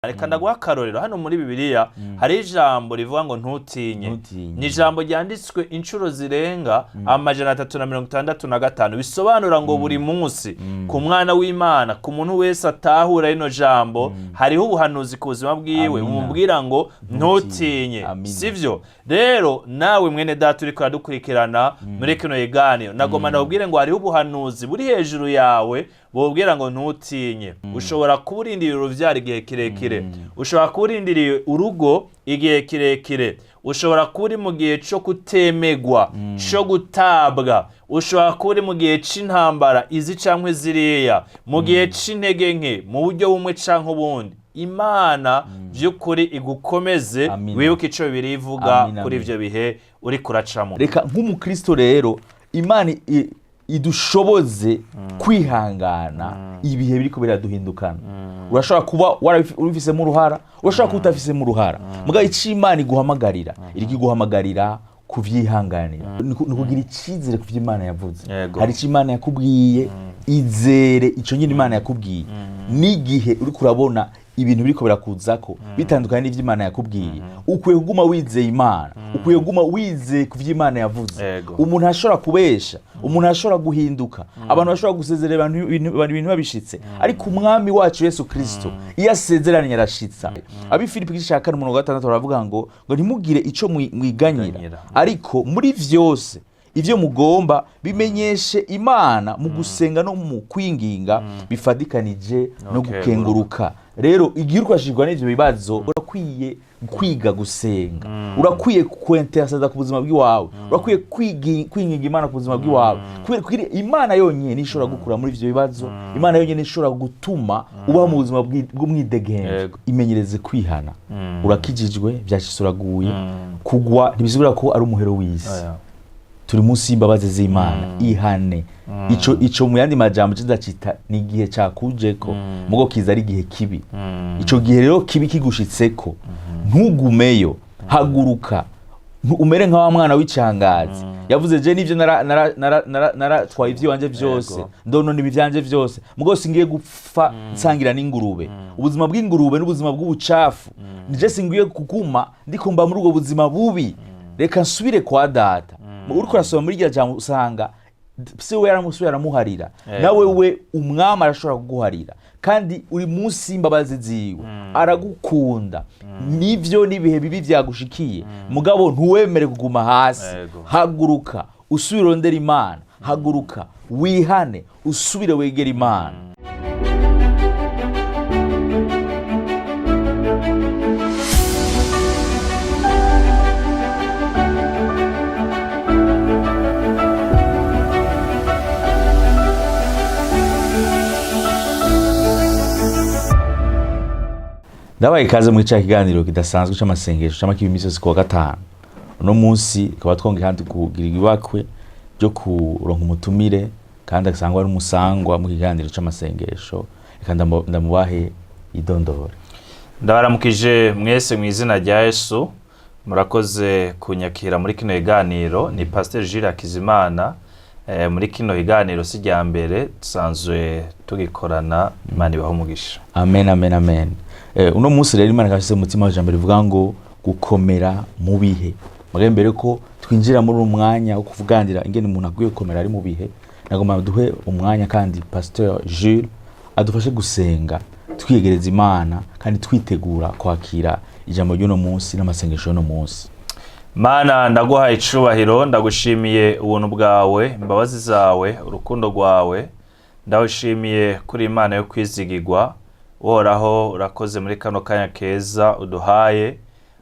Reka ndaguha akarorero. Hano muri Bibiliya hari ijambo rivuga ngo ntutinye. Ntutinye. Ni ijambo ryanditswe inshuro zirenga 365, bisobanura ngo buri munsi ku mwana w'Imana, ku muntu wese atahura rino jambo, hariho ubuhanuzi ku buzima bwiwe Amina. bumubwira ngo ntutinye. Amina. Sivyo? Rero nawe mwene data uriko uradukurikirana muri kino kiganiro, nagomba ndakubwire ngo hariho ubuhanuzi buri hejuru yawe bubwira ngo ntutinye. Ushobora kuba urindiriye uruvyaro igihe kirekire, ushobora kuba urindiriye urugo igihe kirekire, ushobora kuba uri mu gihe co kutemegwa, co gutabwa, ushobora kuba uri mu gihe c'intambara izi canke ziriya, mu gihe c'intege nke mu buryo bumwe canke ubundi. Imana vy'ukuri igukomeze. Amina. Wibuke ico Bibiliya ivuga Amina, kuri amina. ivyo bihe uriko uracamo. Reka nk'umukristo rero, Imana idushoboze kwihangana ibihe biriko biraduhindukana. Urashobora kuba ubifisemo uruhara, urashobora kuba utafisemo uruhara, mugabo ico Imana iguhamagarira, iriko iguhamagarira kuvyihanganira, ni kugira icizere ku vyo Imana yavuze. Hari ico Imana yakubwiye, izere ico nyine Imana yakubwiye. N'igihe uriko urabona ibintu biriko birakuzako bitandukanye n'ivyo Imana yakubwiye, ukwiye kuguma wizeye Imana, ukwiye kuguma wizeye ku vyo Imana yavuze. Umuntu ashobora kubesha, umuntu ashobora guhinduka, abantu bashobora gusezerera abantu ibintu babishitse, ariko Umwami wacu Yesu Kristo iyo asezeranye arashitsa. Abi Filipi igice cya 4 umurongo wa 6 baravuga ngo ntimugire ico mwiganyira, Mwiganyira. ariko muri vyose ivyo mugomba bimenyeshe Imana mu gusenga no mu kwinginga bifadikanije no gukenguruka. Rero igihe uriko urashirwa n'ivyo bibazo, urakwiye kwiga gusenga, urakwiye kwinterceda ku buzima bw'iwawe, urakwiye kwinginga Imana ku buzima bw'iwawe, kubera ko Imana yonyine ishobora gukura muri ivyo bibazo, Imana yonyine ishobora gutuma ubaho mu buzima bw'umwidegemvyo. Imenyereze kwihana. Urakijijwe, vyashitse uraguye, kugwa ntibisigura ko ari umuhero w'isi. Turi munsi y'imbabazi z'Imana. Ihane. Ico mu yandi majambo kizacita ni igihe cakujeko, mugo kiza ari igihe kibi. Ico gihe rero kibi kigushitseko, ntugumeyo, haguruka. Umere nka wa mwana w'icangazi yavuze: je nivyo naratwaye ivy'iwanje vyose, ndonona ibi vyanje vyose, mugo singiye gupfa nsangira n'ingurube. Ubuzima bw'ingurube n'ubuzima bw'ubucafu, nije singiye kuguma ndiko mba muri ubwo buzima bubi, reka nsubire kwa data. Uriko urasoma muri iryo jambo usanga se we yaramusubiye aramuharira. Nawe we umwami arashobora kuguharira, kandi uri munsi y'imbabazi ziwe, aragukunda. Nivyo n'ibihe bibi vyagushikiye, mugabo ntuwemere kuguma hasi. Haguruka usubire urondere Imana, haguruka wihane, usubire wegere Imana. Ndabaye ikaze muri cya kiganiro kidasanzwe c'amasengesho c'amakibi imisi yose kuwa gatanu. Uno munsi tukaba twongeye kandi kugira ibakwe ryo kuronka umutumire, kandi asangwa ari umusangwa mu kiganiro c'amasengesho. Reka ndamubahe idondore. Ndabaramukije mwese mu izina rya Yesu. Murakoze kunyakira muri kino kiganiro. Ni Pasteur Jules Hakizimana. Muri kino kiganiro si rya mbere, dusanzwe tugikorana. Imana ibahe umugisha. Amen, amen, amen. Uno munsi rero Imana ikaba umutima w'ijambo rivuga ngo gukomera mu bihe. Mugabo mbere ko twinjira muri uwo mwanya wo kuvuganira ingene umuntu akwiye gukomera ari mu bihe, nagomba duhe umwanya kandi Pasteur Jules adufashe gusenga, twiyegereza Imana kandi twitegura kwakira ijambo ry'uno munsi n'amasengesho y'uno munsi. Mana, ndaguhaye icubahiro, ndagushimiye ubuntu bwawe, imbabazi zawe, urukundo rwawe. Ndagushimiye kuri Imana yo kwizigirwa. Uhoraho, urakoze muri kano kanya keza uduhaye.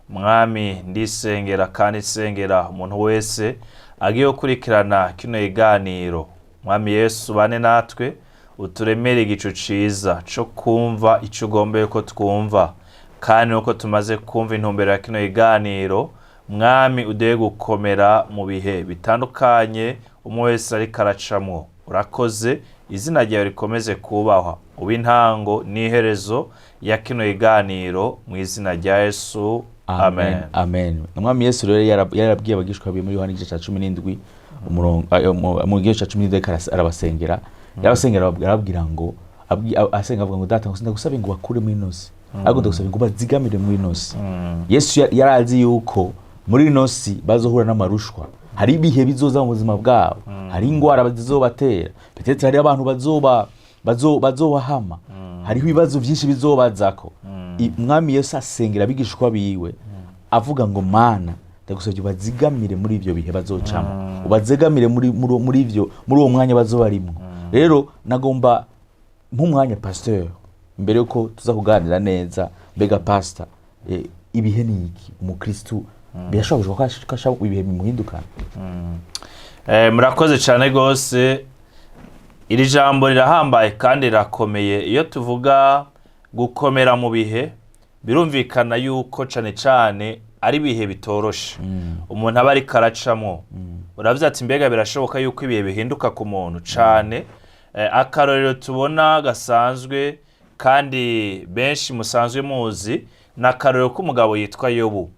Mwami, ndisengera kandi nsengera umuntu wese agiye gukurikirana kino kiganiro. Mwami Yesu, bane natwe, uturemere igicu ciza co kumva ico ugombeye ko twumva, kandi nuko tumaze kumva intumbero ya kino kiganiro, Mwami, uduhe gukomera mu bihe bitandukanye umwe wese ariko aracamwo. Urakoze, izina ryawe rikomeze kubahwa, uba intango n'iherezo ya kino kiganiro, mu izina rya Yesu, amen. Amen. Umwami Yesu rero yarabwiye abigishwa biwe muri Yohana igice ca 17 umurongo, mu gice ca 17 ariko arabasengera, yarabasengera, arababwira ngo asenga avuga ngo: Data, ngo sindagusaba ngo bakure muri ino si. Ariko ndagusabye ngo ubazigamire muri ino si. Yesu yarazi yuko muri ino si bazohura n'amarushwa, hari ibihe bizoza mu buzima bwabo, hari ingwara zizobatera, peut-être hari abantu bazobahama, hariho ibibazo byinshi bizobazako. Umwami Yesu asengera abigishwa biwe avuga ngo: "Mana, ndagusabye ubazigamire muri ibyo bihe bazocamo, ubazigamire muri ivyo, muri uwo mwanya bazoba barimwo." Rero nagomba nk'umwanya pasteur, mbere yuko tuza kuganira neza, mbega pastor, ibihe ni iki? Umukristu birashobora gushika ko ashaka ibihe bimuhindukana? Murakoze cyane rwose. Iri jambo rirahambaye kandi rirakomeye. Iyo tuvuga gukomera mu bihe, birumvikana yuko cane cane ari ibihe bitoroshe umuntu aba ariko aracamwo. Uravuze ati: "Mbega birashoboka yuko ibihe bihinduka ku muntu?" Cane. Akarorero tubona gasanzwe kandi benshi musanzwe muzi ni akarorero k'umugabo yitwa Yobu.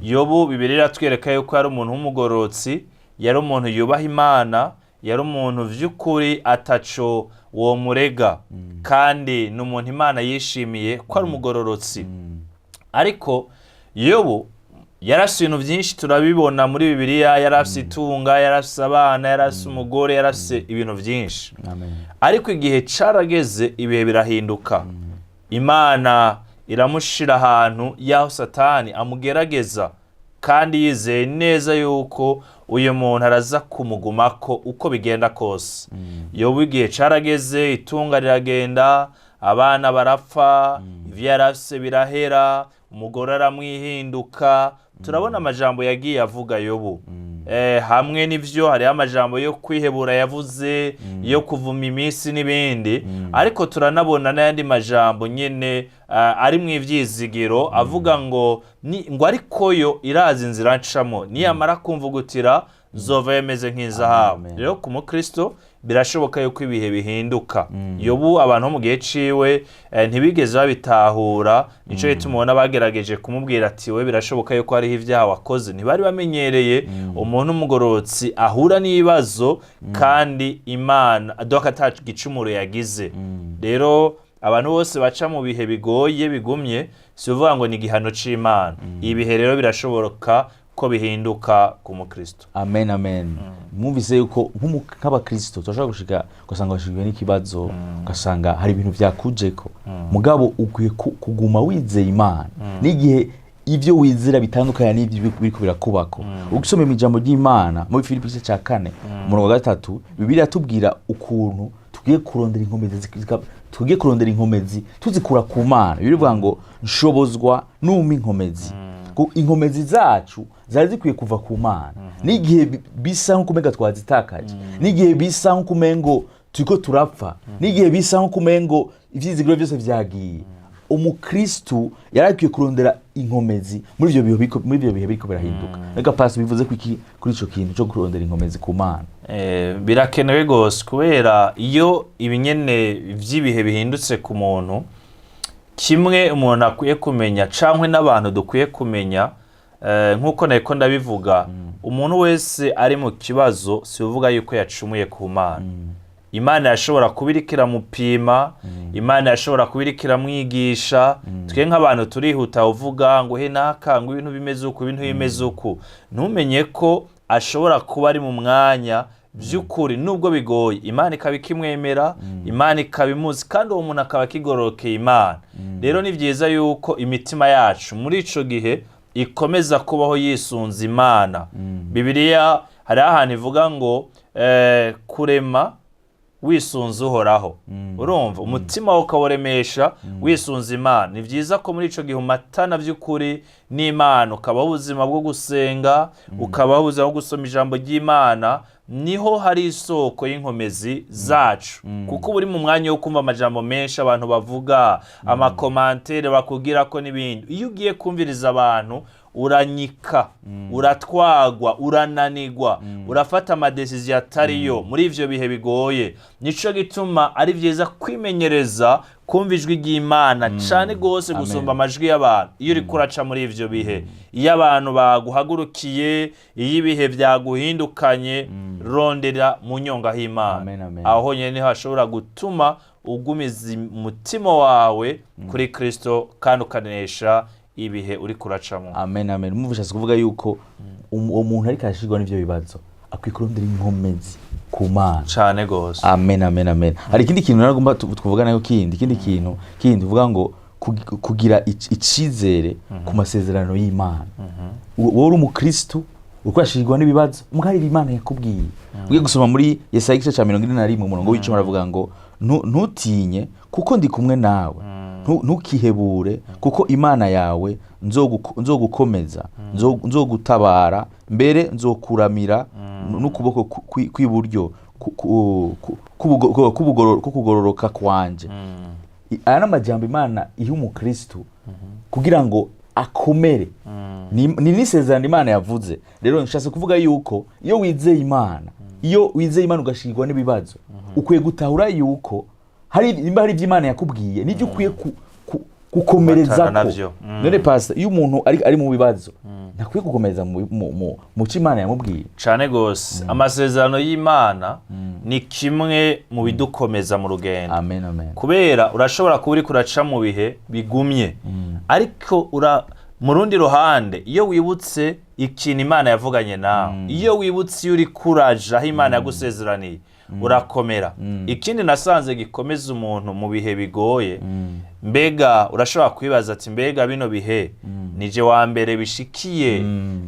Yobu, Bibiliya iratwereka yuko yari umuntu w'umugororotsi, yari umuntu yubaha Imana, yari umuntu vy'ukuri ataco womurega, kandi ni umuntu Imana yishimiye ko ari umugororotsi. Ariko Yobu yarafise ibintu byinshi, turabibona muri Bibiliya. Yarafise itunga, yarafise abana, yarafise umugore, yarafise ibintu byinshi. Amen. Ariko igihe carageze, ibihe birahinduka, Imana iramushira ahantu y'aho Satani amugerageza, kandi yizeye neza yuko uyu muntu araza kumugumako uko bigenda kose. Yobu igihe carageze, itunga riragenda, abana barapfa, ivyo yarafise birahera, umugore aramwihinduka. Turabona amajambo yagiye avuga Yobu. Hamwe n'ivyo, hariho amajambo yo kwihebura yavuze, yo kuvuma iminsi n'ibindi, ariko turanabona n'ayandi majambo nyene ari mu ivyizigiro, avuga ngo ngo ariko yo irazi inzira ncamo, niyamara kumvugutira nzova yameze nk'izahabu. Amen. Rero ku mukristo birashoboka yuko ibihe bihinduka. Yobu, abantu bo mu gihe ciwe ntibigeze babitahura. Nico gituma ubona bagerageje kumubwira ati: "We, birashoboka yuko hariho ibyaha wakoze." Ntibari bamenyereye umuntu w'umugororotsi ahura n'ibibazo kandi Imana doka ata gicumuro yagize. Rero abantu bose baca mu bihe bigoye bigumye, si ukuvuga ngo ni igihano c'Imana. Ibihe rero birashoboka ko bihinduka ku mukristo. Amen, amen. Mwumvise yuko nk'abakristo turashobora gushika ugasanga washikiwe n'ikibazo, ugasanga hari ibintu vyakujeko, mugabo ukwiye kuguma wizeye Imana n'igihe ivyo wizera bitandukanye n'ivyo biriko birakubako. Ugisoma ijambo ry'Imana muri Filipi igice ca 4, umurongo wa 3, Bibiliya iratubwira ukuntu tugiye kurondera inkomezi tugiye kurondera inkomezi tuzikura ku Mana. Bibiliya ivuga ngo: "Nshobozwa n'umpa inkomezi." Ko inkomezi zacu zari zikwiye kuva ku Mana n'igihe bisa nk'uko umenga twazitakaje, n'igihe bisa nk'uko umengo turiko turapfa, n'igihe bisa nk'uko umengo ivyizigiro byose vyagiye. Umukristu yari akwiye kurondera inkomezi muri ivyo bihe biriko birahinduka. Reka pasi bivuze ko iki kuri ico kintu co kurondera inkomezi ku Mana? Birakenewe gose, kubera iyo ibinyene vy'ibihe bihindutse ku muntu, kimwe umuntu akwiye kumenya cankwe n'abantu dukwiye kumenya, nk'uko nariko ndabivuga, umuntu wese ari mu kibazo si uvuga yuko yacumuye ku Mana. Imana yashobora kuba iriko iramupima, Imana yashobora kuba iriko iramwigisha. Twe nk'abantu turihuta uvuga ngo he naka, ngo ibintu bimeze uku, ibintu bimeze uku. Ntumenye ko ashobora kuba ari mu mwanya by'ukuri, nubwo bigoye, Imana ikaba ikimwemera, Imana ikaba imuzi, kandi uwo muntu akaba akigororokeye Imana. Rero ni byiza yuko imitima yacu muri ico gihe ikomeza kubaho yisunze Imana. Bibiliya hariho ahantu ivuga ngo kurema wisunze Uhoraho. Urumva, umutima wawe ukawuremesha wisunze Imana. Ni byiza ko muri ico gihe umatana by'ukuri n'Imana, ukabaho ubuzima bwo gusenga, ukabaho ubuzima bwo gusoma ijambo ry'Imana. Niho hari isoko y'inkomezi zacu, kuko uba uri mu mwanya wo kumva amajambo menshi abantu bavuga, ama commentaires bakubwira ko n'ibindi. Iyo ugiye kumviriza abantu, uranyika, uratwagwa, urananigwa, urafata ama décisions atariyo muri ivyo bihe bigoye. Nico gituma ari vyiza kwimenyereza kumva ijwi ry'Imana cane gose gusumba amajwi y'abantu. Iyo uriko uraca muri ivyo bihe, iyo abantu baguhagurukiye, iyo ibihe vyaguhindukanye, rondera mu nyonga h'Imana. Amen, amen. Aho honyene niho hashobora gutuma Ugumiza umutima wawe kuri Kristo kandi ukanesha ibihe uri kuracamo. Amen, amen. Mwumva ushatse kuvuga yuko uwo muntu ariko arashirwa n'ivyo bibazo akwiye kurondera inkomezi ku Mana. Cane gose. Amen, amen, amen. Hari ikindi kintu naragomba tuvuga nayo kindi, ikindi kintu kindi uvuga ngo kugira icizere ku masezerano y'Imana. Wowe uri umukristu, uriko urashirwa n'ibibazo, mugarira Imana yakubwiye. Ugiye gusoma muri Yesaya igice ca 41 umurongo w'10, aravuga ngo: "Ntutinye kuko ndi kumwe nawe, ntukihebure kuko Imana yawe nzogukomeza, nzogutabara, mbere nzokuramira n'ukuboko kw'iburyo k'ukugororoka kwanje." Aya ni amajambo Imana iha umukristu kugira ngo akomere. Ni n'isezerano Imana yavuze. Rero nshatse kuvuga yuko iyo wizeye Imana ugashirwa n'ibibazo, ukwiye gutahura yuko hari nimba hari ibyo Imana yakubwiye nibyo ukwiye gukomereza Kubatana ko. navyo. None pastor, iyo umuntu ari mu bibazo ntakwiye gukomeza mu cyo Imana yamubwiye? Cane gose. Amasezerano y'Imana ni kimwe mu bidukomeza mu rugendo. Amen, amen. Kubera urashobora kuba uriko uraca mu bihe bigumye, ariko mu rundi ruhande, iyo wibutse ikintu Imana yavuganye nawe, iyo wibutse iyo uri kuraja aho Imana yagusezeraniye, urakomera. Ikindi nasanze gikomeza umuntu mu bihe bigoye, mbega urashobora kwibaza ati: "Mbega bino bihe nije wa mbere bishikiye?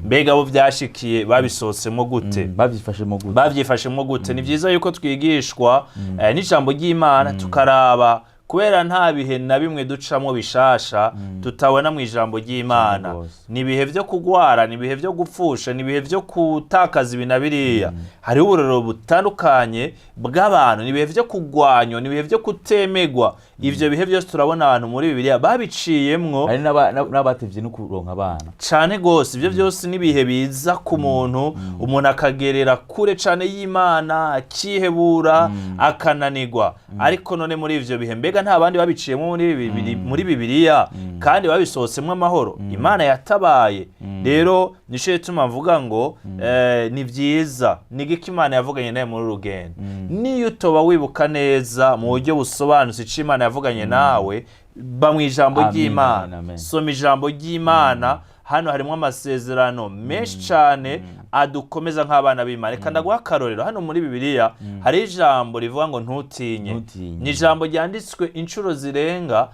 Mbega abo byashikiye babisohotsemo gute?" Babyifashemo gute? Babyifashemo gute? Ni byiza yuko twigishwa n'ijambo ry'Imana, tukaraba, kubera nta bihe na bimwe ducamo bishasha tutabona mu ijambo ry'Imana. Cyane rwose. Ni ibihe byo kugwara, ni ibihe byo gupfusha, ni ibihe byo gutakaza ibi na biriya. Hariho uburorero butandukanye bw'abantu. Ni ibihe byo kugwanywa, ni ibihe byo kutemegwa. Ivyo bihe byose turabona abantu muri Bibiliya babiciyemwo. Hari n'abatevye no kuronka abana. Cane gose. Ibyo byose n'ibihe biza ku muntu, umuntu akagerera kure cane y'Imana, akihebura, akananigwa. Ariko none muri ivyo bihe, mbega nta bandi babiciyemo muri Bibiliya kandi babisohotsemo amahoro, Imana yatabaye? Rero nico gituma mvuga ngo ni vyiza ni giki Imana yavuganye nawe muri uru rugendo. Niyo utoba wibuka neza mu buryo busobanutse ico Imana yavuganye nawe, ba mu ijambo Amen, ry'Imana. amen, amen. Soma ijambo ry'Imana. Hano harimo amasezerano menshi cyane adukomeza nk'abana b'Imana. Reka ndaguha akarorero. Hano muri Bibiliya hari ijambo rivuga ngo "ntutinye". Ntutinye. Ni ijambo ryanditswe inshuro zirenga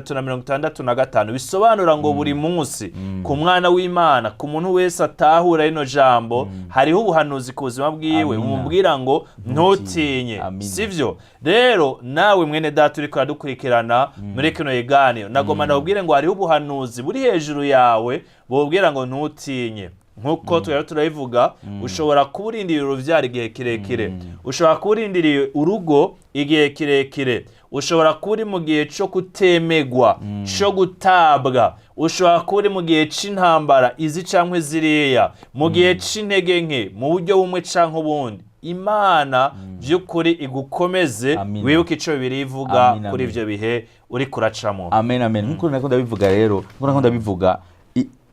365, bisobanura ngo buri munsi ku mwana w'Imana, ku muntu wese atahura rino jambo, hariho ubuhanuzi ku buzima bwiwe Amina. bumubwira ngo "ntutinye". Amina. Sivyo? Rero nawe mwene data uriko uradukurikirana muri kino kiganiro, nagomba ndakubwire ngo hariho ubuhanuzi buri hejuru yawe bubwira ngo "ntutinye". Nk'uko twari turabivuga, ushobora kuba urindiriye urubyaro igihe kirekire, ushobora kuba urindiriye urugo igihe kirekire, ushobora kuba uri mu gihe cyo kutemegwa, cyo gutabwa, ushobora kuba uri mu gihe c'intambara izi canke ziriya, mu gihe c'intege nke mu buryo bumwe canke ubundi. Imana by'ukuri igukomeze. Amina. Wibuke ico Bibiliya ivuga Amina, kuri amina. ivyo bihe uri kuracamo. Amen, amen. Nkuko nako ndabivuga rero, nkuko nako ndabivuga,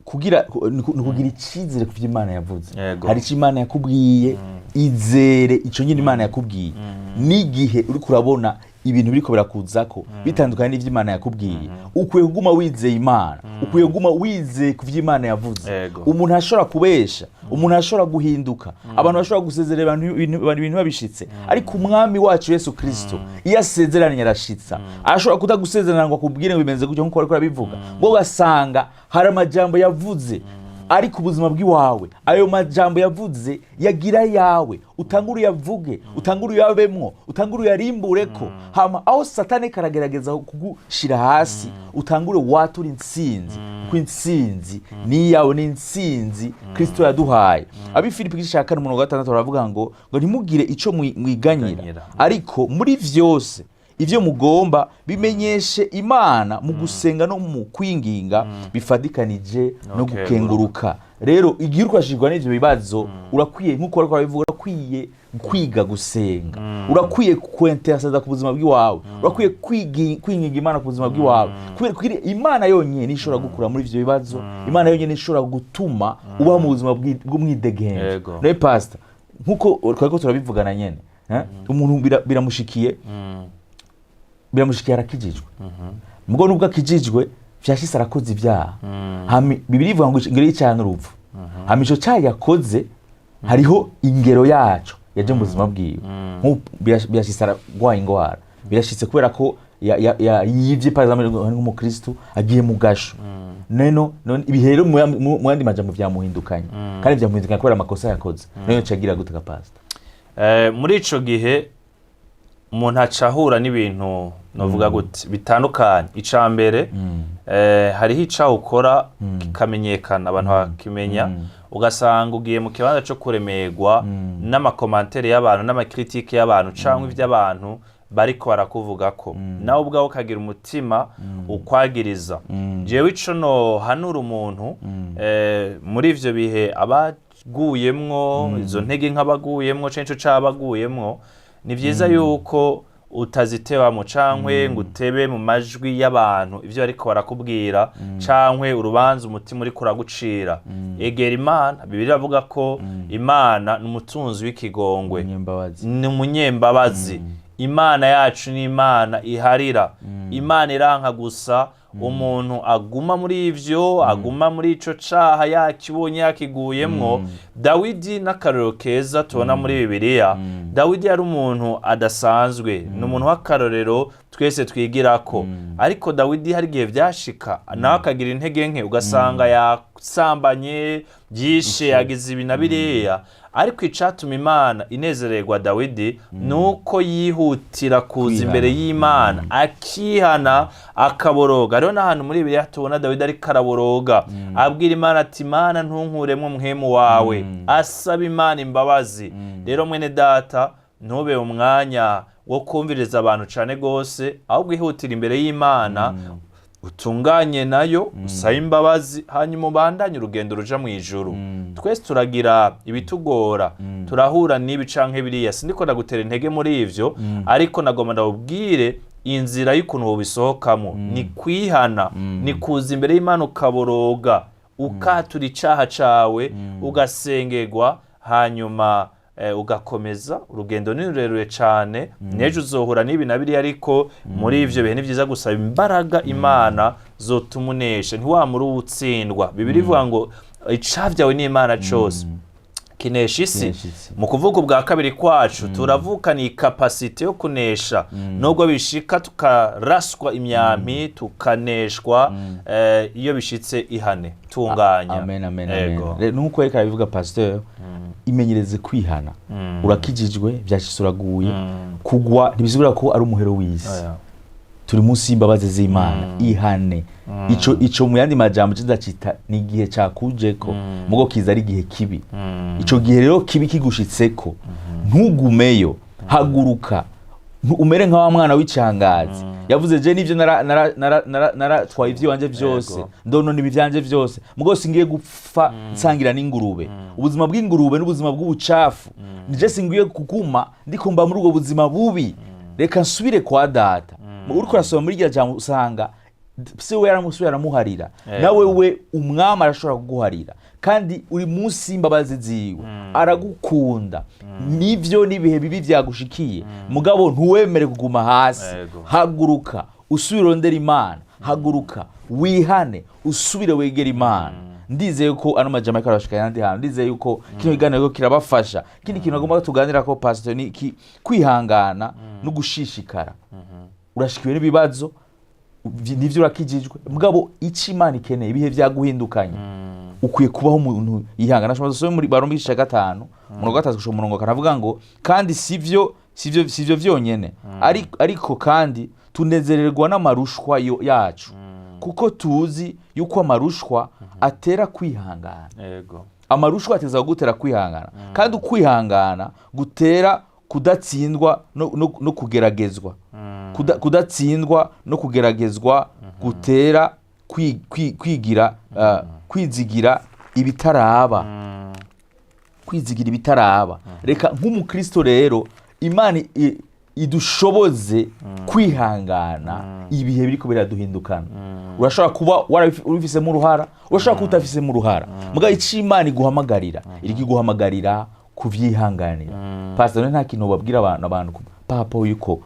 kugira ni kugira icyizere ku byo Imana yavuze. Hari icyo Imana yakubwiye, izere ico nyine Imana yakubwiye. N'igihe uriko urabona ibintu biriko birakuzako bitandukanye n'ivyo Imana yakubwiye, ukwiye kuguma wizeye Imana, ukwiye kuguma wizeye ku vyo Imana yavuze. Umuntu ashobora kubesha, umuntu ashobora guhinduka, abantu bashobora gusezerera abantu ibintu babishitse, ariko Umwami wacu Yesu Kristo iyo asezeranye arashitsa. Arashobora kutagusezerana ngo akubwire ngo bimeze gutyo nkuko bariko barabivuga, ngo ugasanga hari amajambo yavuze ari ku buzima bw'iwawe. Ayo majambo yavuze yagira yawe, utangure uyavuge, utangure uyabemwo, utangure uyarimbureko. Hama aho Satani karagerageza kugushira hasi, utangure watura intsinzi, kuko intsinzi ni iyawe, ni intsinzi Kristo yaduhaye. Abi Filipi igice cya 4 umurongo wa 6 baravuga ngo ntimugire ico mwiganyira, Mwiganyira. ariko muri vyose ivyo mugomba bimenyeshe Imana mu gusenga no mu kwinginga bifadikanije no gukenguruka. Rero igihe uriko urashirwa n'ivyo bibazo, urakwiye, nk'uko bariko barabivuga, urakwiye kwiga gusenga, urakwiye kwinterceda ku buzima bw'iwawe, urakwiye kwinginga Imana ku buzima bw'iwawe, kubera ko Imana yonyine ishobora gukura muri ivyo bibazo. Imana yonyine ishobora gutuma ubaho mu buzima bw'umwidegemvyo. Nawe pastor, nk'uko twariko turabivugana nyene, eh? Umuntu biramushikiye. Biramushikiye, arakijijwe. Mugo nubwo akijijwe, vyashitse arakoze ibyaha. Hama Bibiliya ivuga ngo ingero y'icyaha n'urupfu. Hama ico cyaha yakoze, hariho ingero yaco yaje mu buzima bwiwe. Nk'ubu birashitse aragwaye ingwara, birashitse kubera ko yivye, par exemple nk'umukristu agiye mu gasho. Neno none ibihe rero mu yandi majambo vyamuhindukanye, kandi vyamuhindukanye kubera amakosa yakoze. None cagira gute, pastor? Muri ico gihe umuntu aca ahura n'ibintu, novuga gute, bitandukanye. Ica mbere, hariho icaha ukora kikamenyekana, abantu bakimenya, ugasanga ugiye mu kibanza co kuremerwa n'ama commentaires y'abantu, n'ama critiques y'abantu, canke ivy'abantu bariko barakuvugako, nawe ubwawe ukagira umutima ukwagiriza. Jewe ico nohanura umuntu muri ivyo bihe abaguyemwo izo ntege nk'abaguyemwo canke ico cabaguyemwo, ni vyiza yuko utazitebamo cankwe ngo utebe mu majwi y'abantu, ivyo bariko barakubwira cankwe urubanza umutima uriko uragucira. Egera Imana. Bibiliya iravuga ko Imana ni umutunzi w'ikigongwe, Umunyembabazi. ni umunyembabazi. Imana yacu ni Imana iharira. Imana iranka gusa umuntu aguma muri ivyo, aguma muri ico caha yakibonye, yakiguyemwo. Dawidi n'akarorero keza tubona muri Bibiliya. Dawidi yari umuntu adasanzwe, ni umuntu w'akarorero twese twigirako. Ariko Dawidi hari igihe vyashika nawe akagira intege nke, ugasanga yasambanye, byishe, yagize ibi na biriya. Ariko icatuma Imana inezererwa Dawidi ni uko yihutira kuza Kwihana. imbere y'Imana, akihana, akaboroga. Rero n'ahantu muri Bibiliya tubona Dawidi ariko araboroga, abwira Imana ati: "Imana, ntunkuremwo mpwemu wawe", asaba Imana imbabazi. Rero mwene data, ntube umwanya wo kumviriza abantu cane gose, ahubwo ihutira imbere y'Imana, utunganye nayo, usabe imbabazi, hanyuma ubandanye urugendo ruja mu ijuru. Twese turagira ibitugora, turahura n'ibi canke biriya. Sindiko ndagutera intege muri ivyo, ariko nagomba ndabubwire inzira y'ukuntu wobisohokamo: ni kwihana, ni kuza imbere y'Imana, ukaboroga, ukatura icaha cawe, ugasengerwa, hanyuma ugakomeza urugendo. Ni rurerure cane, n'ejo uzohura n'ibi na biriya, ariko muri ivyo bihe ni vyiza gusaba imbaraga Imana zotuma unesha, ntiwamura uwutsindwa. Bibiliya ivuga ngo icavyawe n'Imana cose kinesha isi. Kinesha isi. Mu kuvuga ubwa kabiri kwacu, turavukana iyi capacité yo kunesha, nubwo bishika tukaraswa imyampi, tukaneshwa. Iyo bishitse, ihane, tunganya. Amen, amen, amen. Ego. Rero nuko reka arabivuga pasteur, imenyereze kwihana. Urakijijwe, vyashitse uraguye. Kugwa ntibisigura ko ari umuhero w'isi. Oya. Turi munsi y'imbabazi z'Imana. Ihane. Ico mu yandi majambo kizacita ni igihe cakujeko, mugo kiza ari igihe kibi. Ico gihe rero kibi kigushitseko, ntugumeyo, haguruka. Umere nka wa mwana w'icangazi yavuze: "Je nivyo naratwaye ivy'iwanje vyose, ndonona ibi vyanje vyose, mugo singiye gupfa nsangira n'ingurube. Ubuzima bw'ingurube n'ubuzima bw'ubucafu, nije singiye kuguma ndiko mba muri ubwo buzima bubi. Reka nsubire kwa data." Uriko urasoma muri iryo jambo, usanga se we yaramusubiye aramuharira. Nawe we umwami arashobora kuguharira, kandi uri munsi y'imbabazi ziwe, aragukunda. Nivyo, n'ibihe bibi vyagushikiye, mugabo ntuwemere kuguma hasi. Haguruka, usubire urondere Imana. Haguruka, wihane, usubire wegere Imana. Ndizeye ko ano majambo ariko arabashika ayandi hantu. Ndizeye yuko kino kiganiro kirabafasha. Ikindi kintu agomba tuganira ko, pastor, ni iki: kwihangana no gushishikara. Urashikiwe n'ibibazo, nivyo urakijijwe, mugabo ico Imana ikeneye, ibihe vyaguhindukanye, ukwiye kubaho umuntu yihangana. Ashobora dusome muri Baroma igice ca 5, umurongo wa 3 gushika umurongo kanavuga ngo: "Kandi sivyo vyonyene, ariko kandi tunezererwa n'amarushwa yacu, kuko tuzi yuko amarushwa atera kwihangana." Amarushwa ateza kugutera kwihangana, kandi ukwihangana gutera kudatsindwa no kugeragezwa. Kudatsindwa no kugeragezwa gutera kwigira, kwizigira ibitaraba, kwizigira ibitaraba. Reka nk'umukristo rero, Imana idushoboze kwihangana ibihe biriko biraduhindukana. Urashobora kuba ubifisemo uruhara, urashobora kuba utafisemo uruhara, mugabo ico Imana iguhamagarira, iriko iguhamagarira kuvyihanganira. Pastor, nta kintu babwira abantu Papo yuko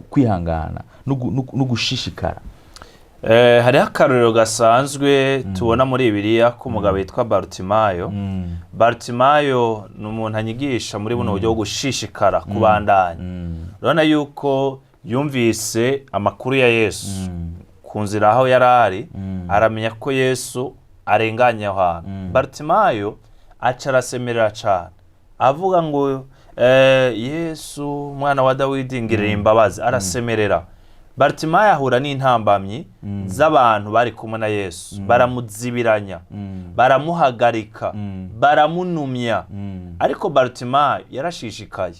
kwihangana no gushishikara. Hariho akarorero gasanzwe tubona muri Bibiliya k'umugabo yitwa Barutimayo. Barutimayo ni umuntu anyigisha muri buno buryo bwo gushishikara kubandanya. Urabona yuko yumvise amakuru ya Yesu ku nzira aho yari ari, aramenya ko Yesu arenganye aho hantu. Barutimayo aca arasemerera cane avuga ngo "Yesu umwana wa Dawidi, ngirira imbabazi." Arasemerera. Barutimayo ahura n'intambamyi z'abantu bari kumwe na Yesu, baramuzibiranya, baramuhagarika, baramunumya, ariko Barutimayo yarashishikaye,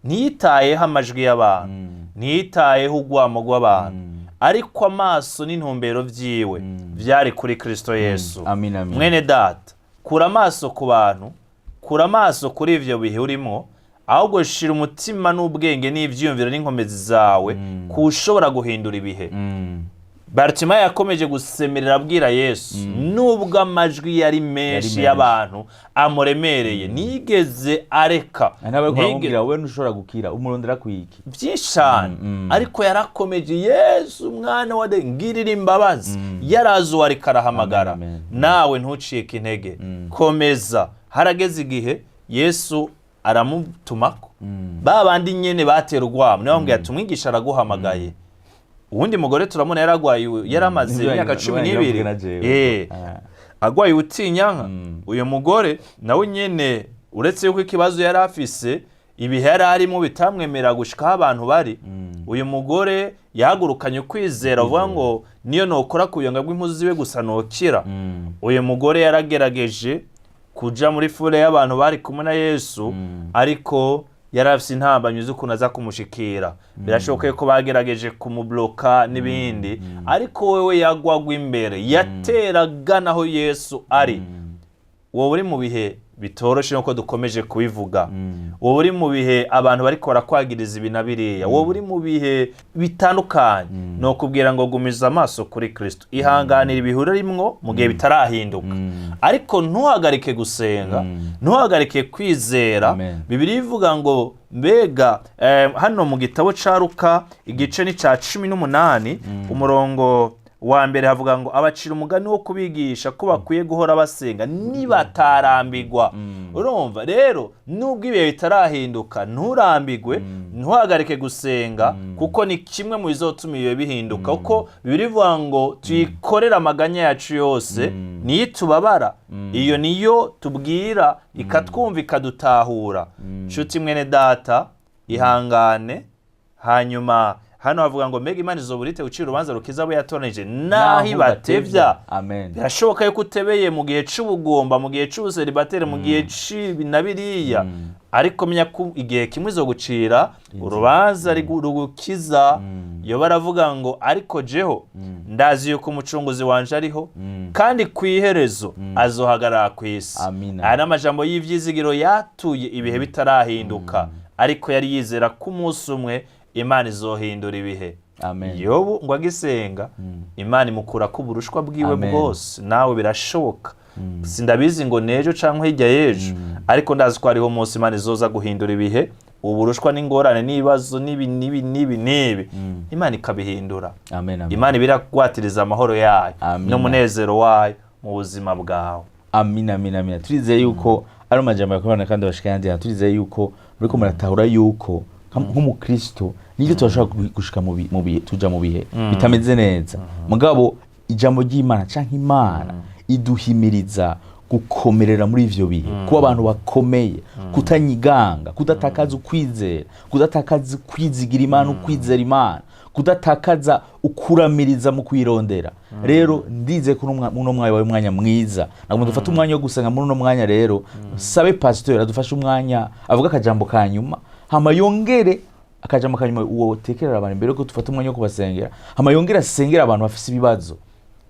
ntiyitayeho amajwi y'abantu, ntiyitayeho urwamo rw'abantu, ariko amaso n'intumbero vyiwe vyari kuri Kristo Yesu. Amin, amin. Mwene data, kura amaso ku bantu, kura amaso kuri ivyo bihe urimo, ahubwo shira umutima n'ubwenge n'ivyiyumviro n'inkomezi zawe ku ushobora guhindura ibihe. Barutimayo yakomeje gusemerera abwira Yesu nubwo amajwi yari menshi menshi. y'abantu amuremereye, ntiyigeze areka. Hari n'abari baramubwira, wowe ntushobora gukira, umurondera kwiki? Byinshi cyane, ariko yarakomeje: "Yesu umwana wa Dawidi, ngirira imbabazi." Yarazi uwo ariko arahamagara. Amen, amen. Nawe ntucike intege, komeza. Harageze igihe Yesu aramutumako ba bandi nyene batera urwamo, niwe bamubwira ati: "Umwigisha araguhamagaye." Uwundi mugore turamubona yaragwaye, yaramaze Nibyo imyaka nibyo 12 navuga na jewe. Agwaye ubutinyanka. Uyu mugore nawe nyene, uretse yuko ikibazo yari afise, ibihe yari arimo bitamwemerera gushika aho abantu bari, uyu mugore yahagurukanye ukwizera avuga ngo: "Niyo nokora ku buyonga bw'impuzu ziwe gusa nokira." Uyu mugore yaragerageje kuja muri foule y'abantu bari kumwe na Yesu, ariko yari afise intambamyi z'ukuntu aza kumushikira. Birashoboka yuko bagerageje kumubloka n'ibindi, ariko wewe yagwagwa imbere, yateraga naho Yesu ari. Wowe uri mu bihe bitoroshe nk'uko dukomeje kubivuga, wowe uri mu bihe abantu bariko barakwagiriza ibi na biriya, wowe uri mu bihe bitandukanye, ni ukubwira ngo gumiza amaso kuri Kristo, ihanganira ibihe urimwo mu gihe bitarahinduka, ariko ntuhagarike gusenga, ntuhagarike kwizera. Amen. Bibiliya ivuga ngo mbega hano mu gitabo ca Luka igice ni ca 18 umurongo wa mbere, havuga ngo: "Abacira umugani wo kubigisha ko bakwiye guhora basenga nibatarambigwa." Urumva rero, nubwo ibihe bitarahinduka, nturambigwe, ntuhagarike gusenga, kuko ni kimwe mu bizotuma ibihe bihinduka, kuko Bibiliya ivuga ngo tuyikorere amaganya yacu yose, niyo itubabara, iyo niyo tubwira ikatwumva, ikadutahura. Nshuti mwene data, ihangane. Hanyuma hano havuga ngo: "Mbega Imana izobura ite gucira urubanza rukiza abo yatoranije naho ibatevya?" Amen. Birashoboka yuko utebeye mu gihe c'ubugumba, mu gihe c'ubuseribateri, mu gihe c'ibi na biriya, ariko menya ko igihe kimwe izogucira urubanza rugukiza. Iyo baravuga ngo: "Ariko jeho ndazi yuko umucunguzi wanje ariho, kandi ku iherezo azohagarara ku isi." Amina. Aya ni amajambo y'ivyizigiro yatuye ibihe bitarahinduka, ariko yari yizera ko umunsi umwe Imana izohindura ibihe. Amen. Yobu ngo agisenga, Imana imukura ko uburushwa bwiwe Amen. bwose. Nawe birashoboka, sindabizi ngo nejo canke hirya y'ejo, ariko ndazi ko hariho umunsi Imana izoza guhindura ibihe, uburushwa n'ingorane n'ibibazo n'ibi n'ibi n'ibi n'ibi, Imana ikabihindura. Amen, amen. Imana ibiragwatiriza amahoro yayo Amina. n'umunezero wayo mu buzima bwawe. Amina, amina, amina. Turizeye yuko ari amajambo yakorana kandi bashikandi, turizeye yuko muriko muratahura yuko nk'umukristo nibyo turashobora gushika mu bihe, tuja mu bihe bitameze neza, mugabo ijambo ry'Imana canke Imana iduhimiriza gukomerera muri ivyo bihe, kuba abantu bakomeye, kutanyiganga, kudatakaza ukwizera, kudatakaza ukwizigira Imana, ukwizera Imana, kudatakaza ukuramiriza mu kwirondera. Rero ndize ko uno mwanya wawe umwanya mwiza, nagomba dufate umwanya wo gusenga muri uno mwanya. Rero sabe pasteur adufashe umwanya avuga akajambo ka nyuma, hama yongere akajambo ka nyuma uwo tekerera abantu mbere yuko dufata umwanya wo kubasengera, hama yongere asengera abantu bafise ibibazo,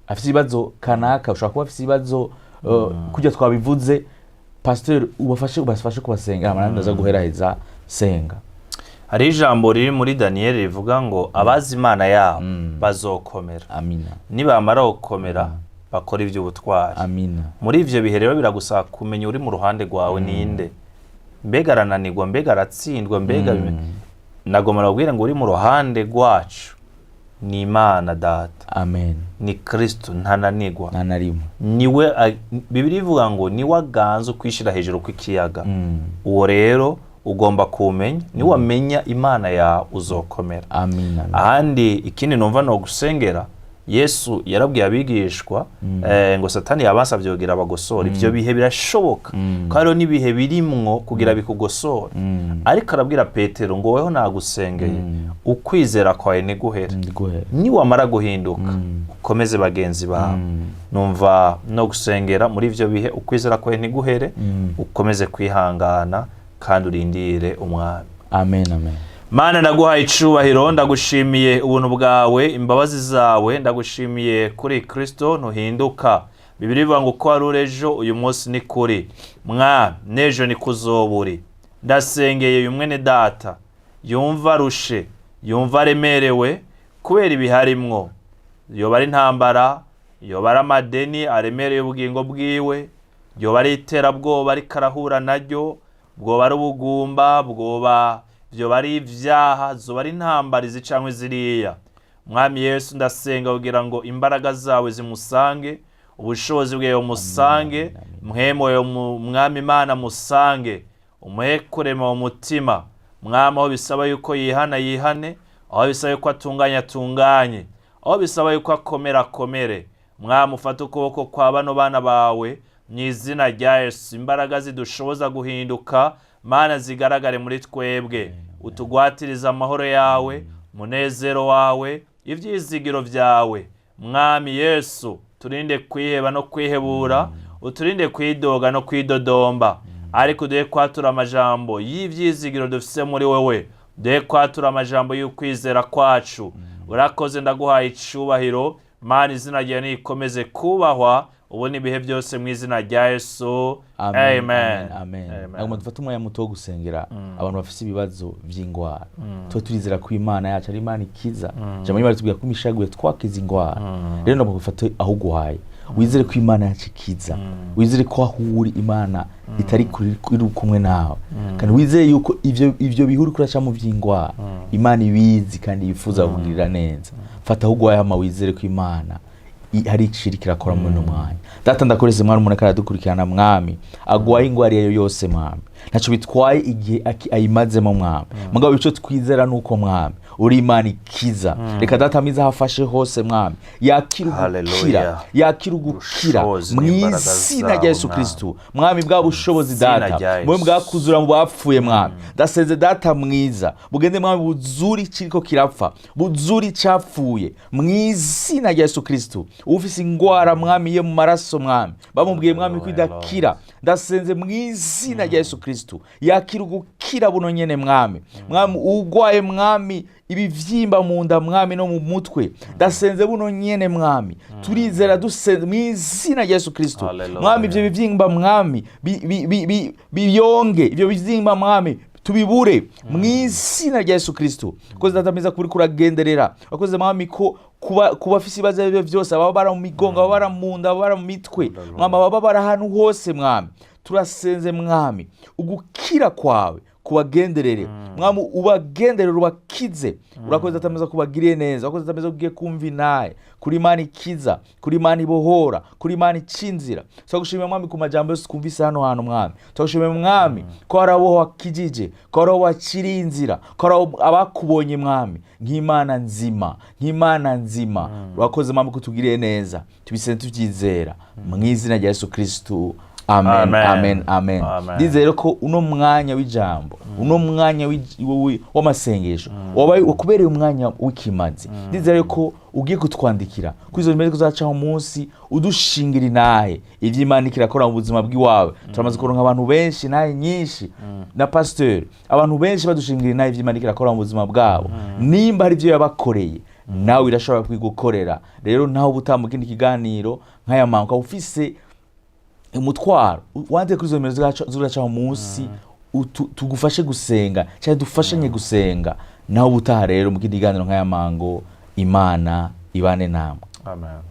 afise ibibazo kanaka, ushobora kuba afise ibibazo kurya twabivuze. Pasteur, ubafashe kubasengera, hama nanjye ndaza guheraheza senga. Hari ijambo riri muri Daniyeli rivuga ngo: "Abazi Imana yabo bazokomera." Amina. "Nibamara gukomera bakora iby'ubutwari." Amina. Muri ivyo bihe rero biragusaba kumenya uri mu ruhande rwawe ninde. Mbega arananirwa? Mbega aratsindwa? Mbega Nagomba nababwire ngo uri mu ruhande rwacu ni Imana Data, Amen. Ni Kristo ntananigwa. Nta na rimwe. Niwe Bibiliya ivuga ngo niwe aganza ukwishira hejuru kw'ikiyaga. Uwo rero ugomba kumenya, niwamenya Imana yawe uzokomera. Amin, amin. Ahandi ikindi numva no gusengera, Yesu yarabwiye abigishwa ngo Satani yabasavye kugira abagosora. Ivyo bihe birashoboka ko hariho n'ibihe birimwo kugira bikugosora, ariko arabwira Petero ngo weho nagusengeye ukwizera kwawe ntiguhere, Ndiguhere. Niwamara guhinduka ukomeze bagenzi bawe. Numva no gusengera muri ivyo bihe ukwizera kwawe ntiguhere, ukomeze kwihangana kandi urindire Umwami. Amen, amen. Mana, ndaguhaye icubahiro, ndagushimiye ubuntu bwawe, imbabazi zawe, ndagushimiye kuri Kristo ntuhinduka. Bibiliya ivuga ngo uko wari uri ejo, uyu munsi ni kuri mwami, n'ejo ni kuzoburi. Ndasengeye uyu mwene data yumva arushe, yumva aremerewe kubera ibiharimwo, yoba ari intambara, yoba ari amadeni aremereye ubugingo bwiwe, yoba ari iterabwoba ariko arahura naryo, bwoba ari ubugumba, bwoba vyoba ari ivyaha, zoba ari intambara izi canke ziriya. Mwami Yesu, ndasenga kugira ngo imbaraga zawe zimusange, ubushobozi bwawe bumusange, mpwemu wawe Mwami Imana musange, umuhe kurema umutima. Mwami, aho bisaba yuko yihana yihane, aho bisaba yuko atunganya atunganye, aho bisaba yuko akomera akomere. Mwami, ufate ukuboko kwa bano bana bawe mu izina rya Yesu. Imbaraga zidushoboza guhinduka, Mana, zigaragare muri twebwe. Utugwatirize amahoro yawe, umunezero wawe, ivyizigiro vyawe. Mwami Yesu, turinde kwiheba no kwihebura, uturinde kwidoga no kwidodomba, ariko duhe kwatura amajambo y'ivyizigiro dufise muri wewe, duhe kwatura amajambo y'ukwizera kwacu. Urakoze, ndaguhaye icubahiro. Mana, izina ryawe nikomeze kubahwa ubu n'ibihe byose, mu izina rya Yesu. Amen. Amen. Amen. Amen. Nagomba dufate umwanya muto wo gusengera abantu bafise ibibazo vy'ingwara. Tuba turizera ko Imana yacu ari Imana ikiza. Ijambo ry'Imana ritubwira ko imishaguye twakiza ingwara. Rero ndagomba gufate aho uguhaye, wizere ko Imana yacu ikiza, wizere ko aho uri Imana itari kure, iri kumwe nawe, kandi wizere yuko ivyo bihe uriko uracamo vy'ingwara Imana ibizi kandi yifuza kukugirira neza. Fata aho uguhaye hama wizere ko Imana hari iciri kirakora muri uno mwanya. Data, ndakorese mwana umuntu akaradukurikirana, Mwami, agwaye ingwara iyo yose, Mwami, ntaco bitwaye igihe ayimazemo, Mwami. Mugabo ico twizera nuko, Mwami, uri Imana ikiza. Reka Data mwiza hafashe hose, Mwami, yakira ugukira, Hallelujah. yakira ugukira Ubushobozi mu n'imbaraga izina zawe, rya Yesu Mwami. Kristu. Mwami, bwa bushobozi Izina Data rya Yesu. mwe bwakuzura mu bapfuye, Mwami, ndasenze Data mwiza, bugende, Mwami, buzure ikiriko kirapfa, buzure icapfuye mu izina rya Yesu Kristu. Ufise ingwara, Mwami, yo mu maraso, Mwami, bamubwiye, Mwami, ko idakira, ndasenze mu izina rya Yesu Kristu, yakira ugukira buno nyene, Mwami. Mwami, ugwaye, Mwami, ibivyimba mu nda, Mwami, no mu mutwe, ndasenze buno nyene, Mwami, turizera dusenze mu izina rya Yesu Kristu. Hallelujah. Mwami, ivyo bivyimba, Mwami, biyonge ivyo bivyimba, Mwami, tubibure mu izina rya Yesu Kristu. Wakoze Data mwiza kuri kuragenderera. Wakoze, Mwami, ko kuba afise ibibazo aribyo byose, ababara mu migongo, ababara mu nda, ababara mu mitwe, Mwami, ababara ahantu hose, Mwami, turasenze, Mwami, ugukira kwawe kubagenderere, Mwami, ubagenderere, ubakize. Urakoze Data mwiza kubagiriye neza. Urakoze Data mwiza kugiye kumva inaye kuri Imana ikiza, kuri Imana ibohora, kuri Imana icinzira. Turagushimiye, Mwami, ku majambo yose twumvise hano hantu. Mwami, turagushimiye, Mwami, ko hari abo wakijije, ko hari abo wakiriye inzira, ko hari abo abakubonye, Mwami, nk'Imana nzima, nk'Imana nzima. Urakoze, Mwami, ko utugiriye neza. Tubisenge tubyizera mu izina rya Yesu Kristu. Amen. Amen. Amen, amen. Amen. Ndizere ko uno mwanya w'ijambo, uno mwanya w'amasengesho wabaye wakubereye umwanya w'ikimazi. Ndizere ko ugiye kutwandikira kuri izo nimero kuzacaho umunsi, udushingira inahe ivyo Imana ikirakora mu buzima bw'iwawe. Turamaze kuronka abantu benshi, nahe nyinshi na pasteur, abantu benshi badushingira inahe ivyo Imana ikirakora mu buzima bwabo. Nimba hari ivyo yabakoreye, nawe irashobora kwigukorera. Rero nawe ubutaha mu kindi kiganiro nk'aya mango, ukaba ufise umutwaro, wandike kuri izo nimero ziracaho munsi, tugufashe gusenga cyangwa dufashanye gusenga. Nawe ubutaha rero mu kindi kiganiro nk'aya mango, Imana ibane namwe. Amen.